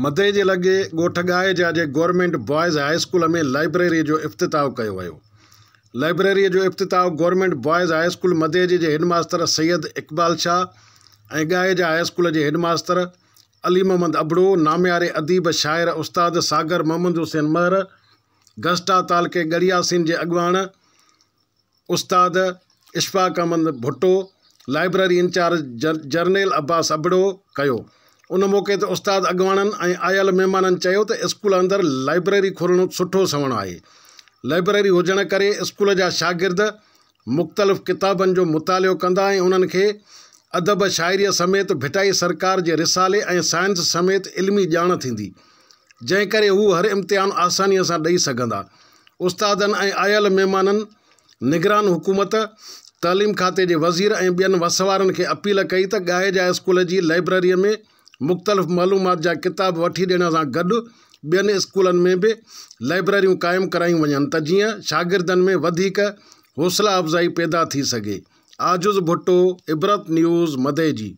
مدئجي لڳ ڳوٺ ڳاهيجا جي گورنمينٽ بوائز هاء اسڪول ۾ لائبريريء جو افتتاح ڪيو ويو. لائبريريء جو افتتاح government boys high school Madeji جي هيڊ ماستر سيد اقبال شاهه ۽ ڳاهيجا هاء اسڪول جي هيڊ ماستر علي محمد ابڙو، نامياري اديب شاعر استاد ساگر محمد حسين مهر، گسٽا تعلقي ڳڙهياسين جي اڳواڻ استاد اشفاق احمد ڀٽو، لائبريري انچارج جرنيل عباس ابڙو ڪيو. ان موقعي تي استاد اڳواڻن ۽ آيل مهمانن چيو ته اسڪول اندر لائبريري کولڻ سٺو سنوڻ آهي. لائبريري هجڻ ڪري اسڪول جا شاگرد مختلف ڪتابن جو مطالعو ڪندا ۽ انهن کي ادب شاعريء سميت ڀٽائي سرڪار جي رسالي ۽ سائنس سميت علمي ڄاڻ ٿيندي. جنهن ڪري هو هر امتحان آسانيء سان ڏئي سگهندا. استادن ۽ آيل مهمانن نگران حڪومت، تعليم کاتي جي وزير ۽ ٻين وس وارن کي اپيل ڪئي ته ڳاهيجا اسڪول جي لئبرريء ۾ مختلف معلومات جا ڪتاب وٺي ڏيڻ سان گڏ ٻين اسڪولن ۾ به لئبرريون قائم ڪرايون وڃن ته جيئن شاگردن ۾ وڌيڪ حوصلا افزائي پيدا ٿي سگهي. عاجز ڀٽو، عبرت نيوز، مدئجي.